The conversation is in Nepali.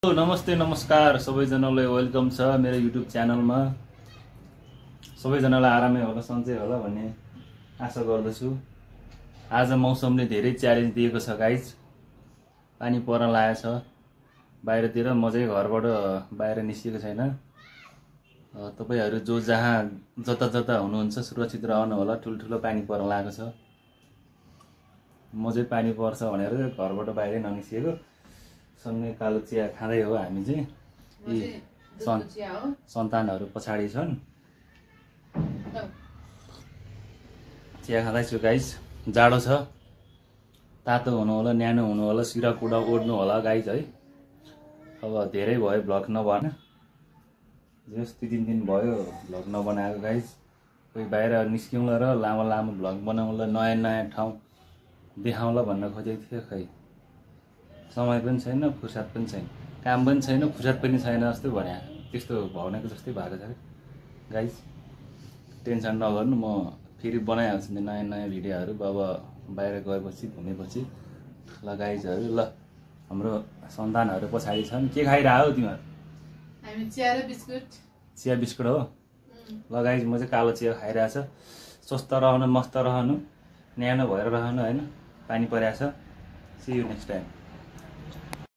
नमस्ते नमस्कार सबैजनालाई वेलकम छ मेरो युट्युब च्यानलमा। सबैजनालाई आरामै होला सन्चै होला भन्ने आशा गर्दछु। आज मौसमले धेरै च्यालेन्ज दिएको छ गाइज। पानी पर्न लागेको छ बाहिरतिर। म चाहिँ घरबाट बाहिर निस्केको छैन। तपाईहरु जो जहाँ जता जता हुनुहुन्छ सुरक्षित रहनु होला। ठुलठुलो पानी पर्न लागेको छ। म चाहिँ पानी पर्छ भनेर घरबाट बाहिरै ननिस्केको। सँगै कालो चिया खाँदै हो हामी चाहिँ। यी सन्तानहरु पछाडी छन्। चिया खाँदैछु गाइस। जाडो छ, तातो हुनु होला, न्यानो हुनु होला, सिरा कुडा ओड्नु होला गाइस है। अब धेरै भयो भ्लग नबनाएको। जस्तो 3 दिन भयो भ्लग नबनाएको गाइस। कोही बाहिर निस्किउँला र लामो लामो भ्लग बनाउँला, नयाँ नयाँ ठाउँ देखाउँला भन्न खोजेको थियो। खै समय पनि छैन, फुर्सद पनि छैन, काम पनि छैन, फुर्सद पनि छैन जस्तो भन्या। त्यस्तो भावनाको जस्तै भएको छ गाइस। टेन्सन नगर्नु, म फेरि बनाइहाल्छु नि नयाँ नयाँ भिडियोहरु अब बाहिर गएपछि घुमेपछि। ल गाइजहरु, ल हाम्रो सन्तानहरु पछाडी छन्। के खाइरहा हो तिमीहरु? हामी चिया र बिस्कुट। चिया बिस्कुट हो। ल गाइज, म चाहिँ कालो चिया खाइरहेछ। स्वस्थ रहनु, मस्त रहनु, न्यानो भएर रहनु हैन। पानी परिरहेछ। See you next time.